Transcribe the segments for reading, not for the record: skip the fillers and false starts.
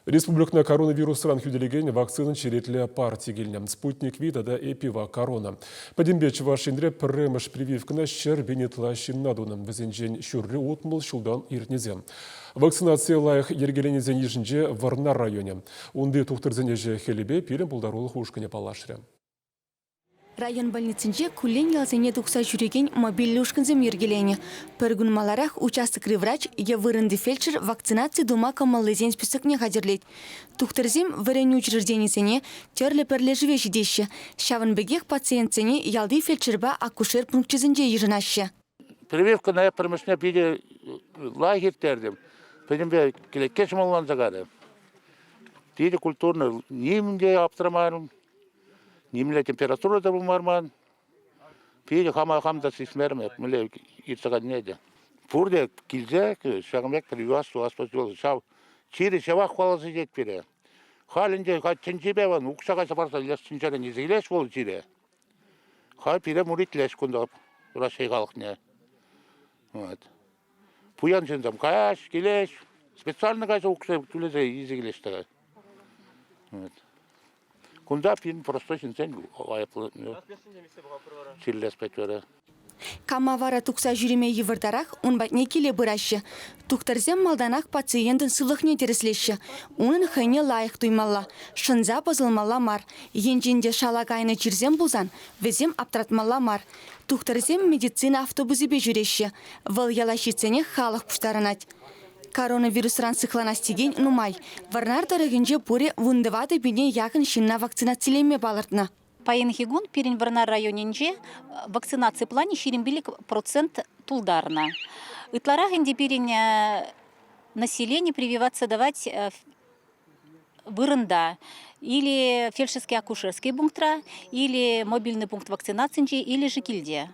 Республикӑна коронавирусран хӳтӗлекен вакцинӑн черетлӗ парти килнӗ. Спутник V тата Эпивак корона. Пӗтӗмпе Чӑваш Енре пӗрремӗш прививкӑна 100 000 ытла ҫынна тунӑ. Вӗсенчен ҫурри 60 ҫултан иртнисем. Вакцинацие лайӑх йӗркеленисен йышӗнче Вӑрнар районӗ. Унти тухтӑрсен ӗҫӗ-хӗлӗпе пирӗн пултарулӑх ушкӑнӗ паллашрӗ. Район больницинче куллен ялсене тухса ҫӳрекен мобильлӗ ушкӑнсем йӗркеленӗ. Пӗр кун маларах участокри врач е вырӑнти фельдшер вакцинаци тума кӑмӑллисен списокне хатӗрлет. Тухтӑрсем вӗренӳ учрежденисене, тӗрлӗ пӗрлешӗве ҫитеҫҫӗ. Ҫавӑн пекех пациентсене ялти фельдшерпа акушер пункчӗсенче йышӑнаҫҫӗ. Прививкӑна пӗрмӗшне питӗ лайӑх ирттертӗм. Пӗтӗмпе кӗлетке ҫӑмӑлланса кайрӗ. Питӗ культурно, нимӗн те аптӑрамарӑм. Нимле температура та пулмарӗ ман. Питӗ хама хам та сисмерӗм эп, мӗнле иртсе кайнине те. Пурте килсе ҫакӑн пек прививас тӑвас ҫав чирӗ ҫавах хӑваласа ҫитет пире. Халь ӗнтӗ тӗнчипе вӑл укҫа кайса парса илес тӗнчерен илсе килес вӑл чире. Халь пире муритлес кунта Раҫҫей халӑхне. Вот. Пуян ҫынсем каяҫ, килеҫ. Специально кайса укҫа тӳлесе илсе килеҫ Вот. Кунта пирӗн простой ҫынсен айӑплӑ чирлес пек вара. Кама вара тухса ҫӳреме йывӑртарах, ун патне киле пыраҫҫӗ. Тухтӑрсем малтанах пациентӑн сывлӑхне тӗрӗслеҫҫӗ. Унӑн хӑйне лайӑх туймалла, шӑнса пӑсӑлмалла мар. Енчен те шала кайнӑ чирсем пулсан вӗсем аптратмалла мар. Тухтӑрсем медицина автобусӗпе ҫӳреҫҫӗ. Вӑл яла ҫитсенех халӑх пуҫтарӑнать. Коронавирусран сыхланас текен нумай. Вӑрнар тӑрӑхӗнче пурӗ 14 пине яхӑн ҫынна вакцинацилеме палӑртнӑ. Паянхи кун пирӗн Вӑрнар районӗнче вакцинаци планӗ 25% тултарнӑ. Ытларах ӗнтӗ пирӗн население прививаться давать вырӑнта или фельдшерский акушерский пунктра, или мобильный пункт вакцинацинче, или же килте.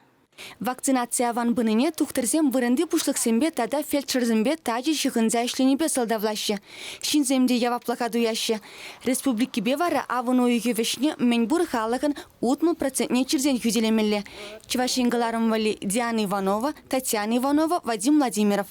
Вакцинаци аван пынине тухтӑрсем вырӑнти пуҫлӑхсемпе тата фельдшерсемпе тачӑ ҫыхӑнса ӗҫленипе сӑлтавлаҫҫӗ. Ҫынсем те яваплӑха туяҫҫӗ. Республикипе вара авӑн уйӑхӗ вӗҫне мӗнпур халӑхӑн 60 процентне чиртен хӳтӗлемелле. Чӑваш Ен кӑларӑм валли Диана Иванова, Татьяна Иванова, Вадим Владимиров.